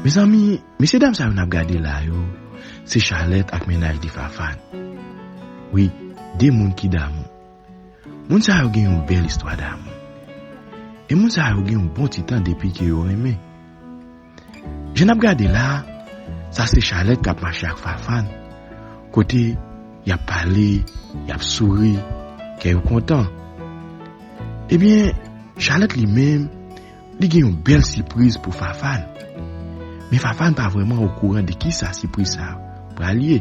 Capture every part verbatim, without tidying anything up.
Mezanmi, mesye dam sa yo n ap gade la yo, se Charlette ak mennaj li Fafane. Wi, de moun ki damou. Moun sa yo gen yon bèl istwa damou. E moun sa yo gen yon bon ti tan depi ke yo renmen. Jan n ap gade la, sa se Charlette k ap mache ak Fafane, kote y ap pale, y ap souri, kè yo kontan. Ebyen, Charlette li menm, li gen yon bèl sipriz pou Fafane. Men Fafane pa vrèman okouran de kisa sipriz sa pral ye.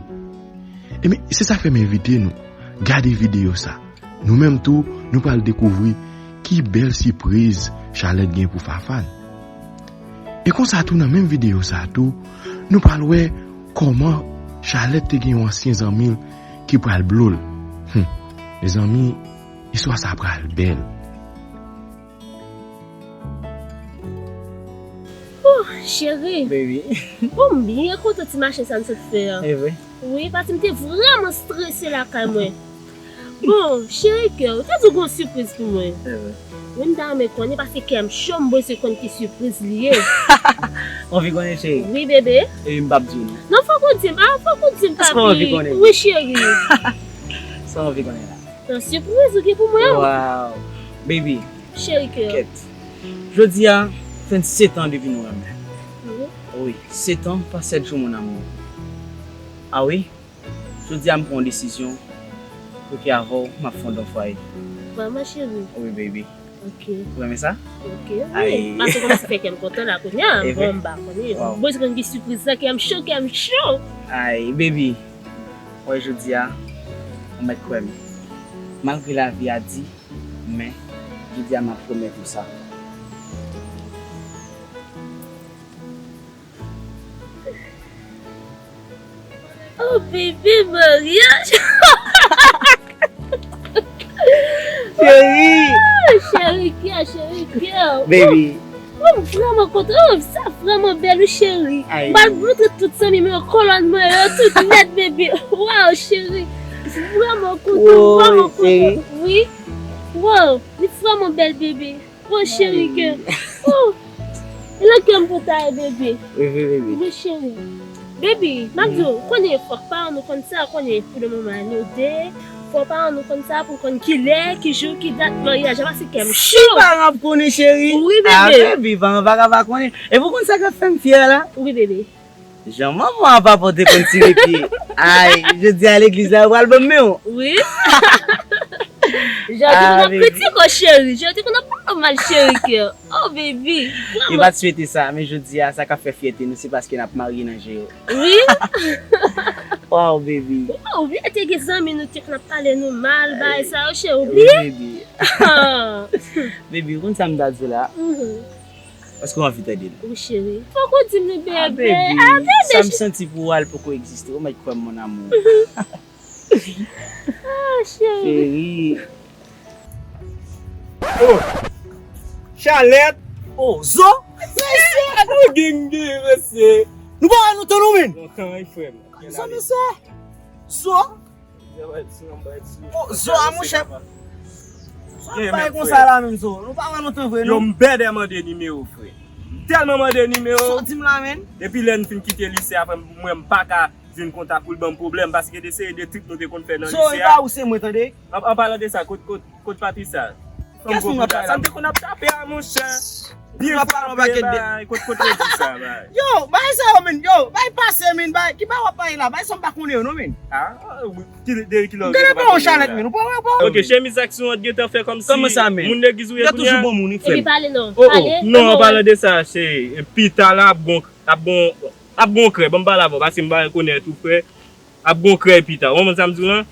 Ebyen, se sa k fè m envite nou gade videyo sa. Nou menm tou, nou pral dekouvri ki bèl sipriz Charlette gen pou Fafane. E konsa tou, nan menm videyo sa tou, nou pral wè kòman Charlette te gen yon ansyen zanmi l ki pral blo l. Hum, mezanmi, istwa sa pral bèl. Oh, cheri. Baby. Oh, m byen kontan ti mache sa m sot fè a. E vre? Wi, paske m te vrèman strese lakay mwen. Bon, cheri kè, ou te di w gen yon sipriz pou mwen. E vre. Wi, m ta renmen konnen paske kè m cho, m bezwen konn ki sipriz li ye. Ou anvi konnen, cheri? Wi, bebe. E m p ap di w non. Non, fòk ou di m. Ah, fòk ou di m, Èske ou anvi papi. Konnen? Wi, cheri. Sa w anvi konnen la? Nan sipriz ou gen pou mwen. Wow. Baby, Cheri kè. Kèt. Jodi a, fè sèt an depi nou renmen. Wi. Wi, sèt an, pa sèt jou, mon amour. Ah wi? Jodi a, m pran yon desizyon pou ke avè w, m ap fonde yon fwaye. Vrèman, cheri. Wi, baby. Ok. Ou renmen sa? Ok, wi. Ay. Paske w kòmanse fè kè m kontan la kounye a. E vre? Bon, m pa konnen. Wow. Mwen, mwen gen sipriz la, kè m cho, kè m cho. Ay, baby. Wè, jodi a, ou mèt kwè m. Malgre lavi a di, men, jodi a, m ap pwomèt ou sa. Oh, bebe, maryaj. Cheri! Oh, cheri kè, cheri kè. Baby. Oh, m vrèman kontan. Oh, sa vrèman bèl, wi, cheri. Ay. M pral montre tout zanmi mwen yo, kolòn mwen yo, tout nèt, bebe. Wow, cheri. M vrèman kontan, m Woy, vrèman kontan. Cheri. Wi. Wow, li vrèman bèl, bebe. Oh, cheri kè. Oh. E nan kè m pou ta ye, bebe. Wi, wi, baby. Wi, cheri. Baby, m ap di w, konnen fòk paran nou konn sa, konnen pou le moman nou de. Fòk paran nou konn sa pou konn kilè, ki jou, ki dat maryaj la, paske kè m cho. Paran ap konnen, cheri. Wi, Ah, bebe. Baby, paran pa ka pa konnen. E pou konn sa k ap fè m fyè la? Wi, bebe. Jan manman an pa pote konn tire pye. Ay, jodi a legliz la, yo pral ban m men w. Wi. Jodi konn ap kritik w, cheri. Jodi konn ap pale w mal, cheri kè. Oh, baby. Yo pa t swete sa, men jodi a, sa k ap fè fyète nou, se paske n ap marye nan je yo. Wi. Wow, baby. Ou bliye te gen zanmi nou te konn ap pale nou mal, bagay sa yo, cheri. Ou Wi, bliye? Baby. Ah. Baby, ou konn sa m ta di w la? Mhm. Èske w anvi tande l? Wi, cheri. Fòk ou di m li, Ah, bebe. baby. Ah, bebe. Sa m santi pou ou a, l poko egziste. Ou mèt kwè m, mon amour. Ah, cheri. Cheri. Oh! Charlette! Oh, Zo! Mesye, nou gen gen, mesye! Nou pa wè lontan non, menn! Lontan, wi, frè m. Sa, mesye! Zo! Oh, Zo, a monchè! Sa bay konsa la, menm, Zo? Nou pa wè lontan vre, non? Yo, m bèdè mande nimewo, frè. Tèlman mande nimewo. Sa w di m la, menn? Depi lè n fin kite lise a, frè m, mwen, m pa ka jwenn kontak pou l ban m pwoblèm, paske de seri de trip nou te konn fè nan lise a. Zo, e pa ou, se mwen, tande. An, an palan de sa, kot, kot, kot Patricia? Kès moun ap pale la? Sa m te konn ap tape a, monchè. Byen frape, bay. Kot, kot Patricia, bay? Yo, bay sa yo, menn. Yo, bay pase, menn, bay. Ki bay w ap pale la? Bay sa m pa konnen yo, non, menn. Ah, wi. Ki, de ki lè w gentan pa konnen yo la? Ou gentan pa wè, pa wè. Ok, chemiz ak sou an gentan fè kòmsi moun legliz ou ye kounye a. Epi pale non, pale. Non, an palan de sa, se pita la, ap gon, ap gon, ap gon krè. Ban m pale avè w, paske m pa rekonèt ou, frè. Ap gon krè pita. Ou konprann sa m di w lan?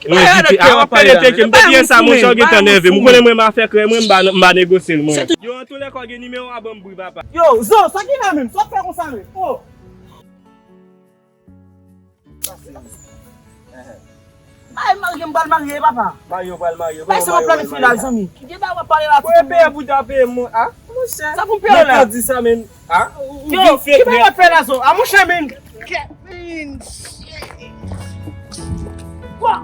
Mwen di ke, a, w ap pale teke, m te byen sa, monchè, w gentan nève m. Ou konnen mwen, m afè krè mwen, m pa, m pa negosye l, mwen. Yo, antoulèka, w gen nimewo a, ban m bri, papa. Yo, Zo, sa ki la menm? Sa w ap fè konsa menm? Oh! Ay, marye, m pral marye, papa. Marye, w pral marye. Bay sa w ap planifye la, zanmi. Ki deba w ap pale la? Mwen peye pou ta peye mwen, a? Monchè. Sa pou m peye la? Mwen di sa menm. A? Yo, ki bagay w ap fè la, Zo? A, monchè, menm. Wa!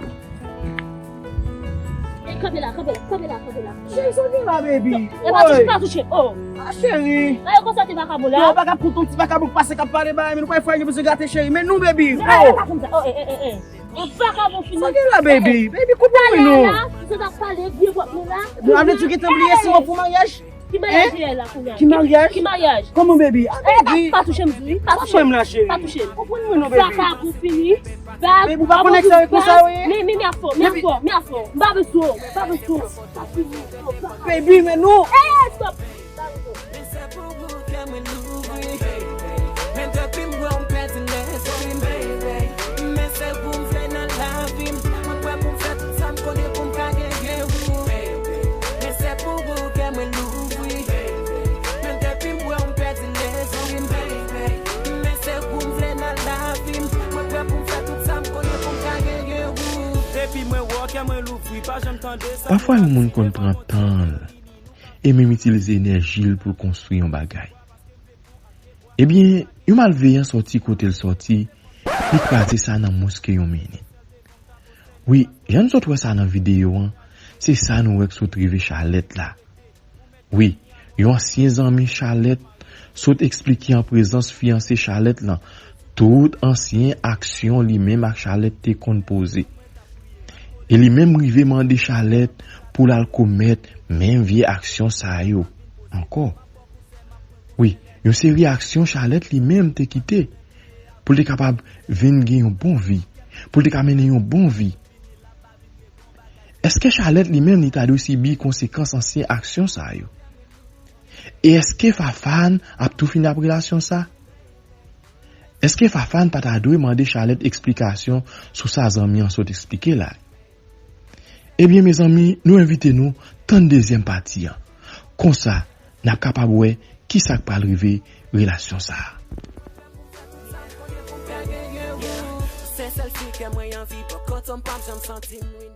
Kanpe la, kanpe la, kanpe la, kanpe la. Cheri, sa w gen la, baby? E pa touche, pa touche. Oh. Ah, cheri. Nan yo konsa ti vakabon la. Yo, pa ka kontou ti vakabon k pase k ap pale bagay, men nou pa fè gen bezwen gate, cheri. Men nou, baby. Nan yo pa konsa. Oh, eh, eh, eh, eh. E vakabon fini. Sa w gen la, baby? Baby, koupe mwen non. Sa t ap pale, vye vòt nou la. Nou ap di w gentan bliye si w pou maryaj? Ki maryaj li ye la kounya? Ki maryaj? Ki maryaj? Kòman, baby? Ah, baby. Pa touche m, zi. Pa touche m la, cheri. Pa touche m. Ou konn mwen non, baby. Vakabon fini. Baby, ou pa konnen sa yo konsa yo ye? Men, men, men afò, men afò, men afò. M pa bezwen w, m pa bezwen w. Baby, men nou. Eh, stop. Men se pou ou kè mwen louvri. Men depi m wè w m pèdi lespri m, baby. Men se ou m vle nan lavi m. Mwen prè pou m fè tout sa m konnen pou m ka genyen ou, baby. Men se pou ou kè mwen louvri, baby. Men depi m wè w m pèdi lespri m, baby. Men se ou m vle nan lavi m. Mwen prè pou m fè tout sa m konnen pou m ka genyen ou. Depi mwen wè w kè mwen louvri, pa janm tande sa. Pafwa yon moun konn pran tan l e menm itilize enèji l pou l konstwi yon bagay. Ebyen, yon malveyan sòti kote l sòti, li kraze sa nan mwens ke yon minit. Wi, jan n sot wè sa nan videyo an, se sa nou wè k sot rive Chalèt la. Wi, yon ansyen zanmi Chalèt sot eksplike an prezans fiyanse Chalèt lan tout ansyen aksyon li menm ak Chalèt te konn poze. E li menm rive mande Chalèt pou l al komèt menm vye aksyon sa yo ankò. Wi, yon seri aksyon Chalèt li menm te kite pou l te kapab vin gen yon bon vi, pou l te ka mennen yon bon vi. Èske Chalèt li menm li ta dwe sibi konsekans ansyen aksyon sa yo? E èske Fafane ap tou fini ap relasyon sa? Èske Fafane pa ta dwe mande Chalèt eksplikasyon sou sa zanmi an sot eksplike la? Ebyen, mezanmi, nou envite nou tann dezyèm pati an. Konsa, n ap kapab wè kisa k pral rive relasyon sa a. Se sèl fi ke mwen anvi, pòkòtò m p ap janm santi m wi.